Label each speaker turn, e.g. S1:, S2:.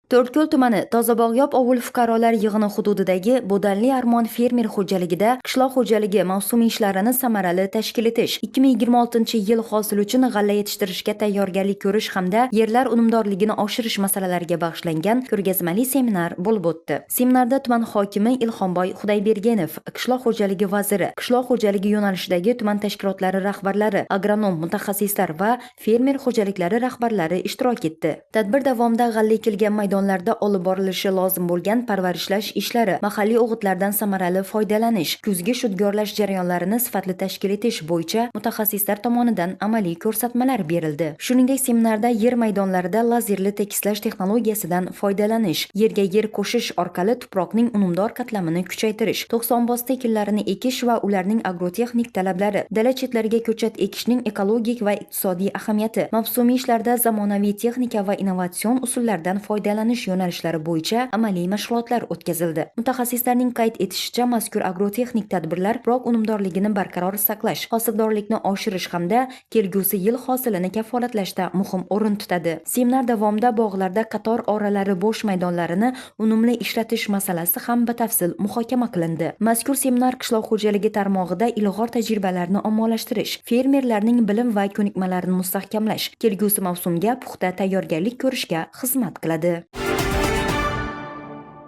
S1: To'rtko'l tumani Tozabog'yob ovul fuqarolar yig'ini hududidagi Bo'danli Armon fermer xo'jaligida qishloq xo'jaligi mavsumiy ishlarini samarali tashkil etish, 2026-yil hosili uchun g'alla yetishtirishga tayyorgarlik ko'rish hamda yerlar unumdorligini oshirish masalalariga bag'ishlangan ko'rgazmali seminar bo'lib o'tdi. Seminarda tuman hokimi Ilhomboy Xudoybergenov, qishloq xo'jaligi vaziri, qishloq xo'jaligi yo'nalishidagi tuman tashkilotlari rahbarlari, agronom mutaxassislar va fermer xo'jaliklari rahbarlari ishtirok etdi. Tadbir davomida g'alla ekilgan maydonlarda olib borilishi lozim bo'lgan parvarishlash ishlari, mahalliy o'g'itlardan samarali foydalanish, kuzgi shudgorlash jarayonlarini sifatli tashkil etish bo'yicha mutaxassislar tomonidan amaliy ko'rsatmalar berildi. Shuningdek, seminarda yer maydonlarida lazerli tekislash texnologiyasidan foydalanish, yerga yer qo'shish orqali tuproqning unumdor qatlamini kuchaytirish, to'qsonbosti ekinlarini ekish va ularning agrotexnik talablari, dala chetlariga ko'chat ekishning ekologik va iqtisodiy ahamiyati, mavsumiy ishlarda zamonaviy texnika va innovatsion usullardan foydalanish yo'nalishlari bo'yicha amaliy mashg'ulotlar o'tkazildi. Mutaxassislarning qayd etishicha, mazkur agrotexnik tadbirlar tuproq unumdorligini barqaror saqlash, hosildorlikni oshirish hamda kelgusi yil hosilini kafolatlashda muhim o'rin tutadi. Seminar davomida bog'larda qator oralari bo'sh maydonlarini unumli ishlatish masalasi ham batafsil muhokama qilindi. Mazkur seminar qishloq xo'jaligi tarmog'ida ilg'or tajribalarni ommalashtirish, fermerlarning bilim va ko'nikmalarini mustahkamlash, kelgusi mavsumga puxta tayyorgarlik ko'rishga xizmat qiladi.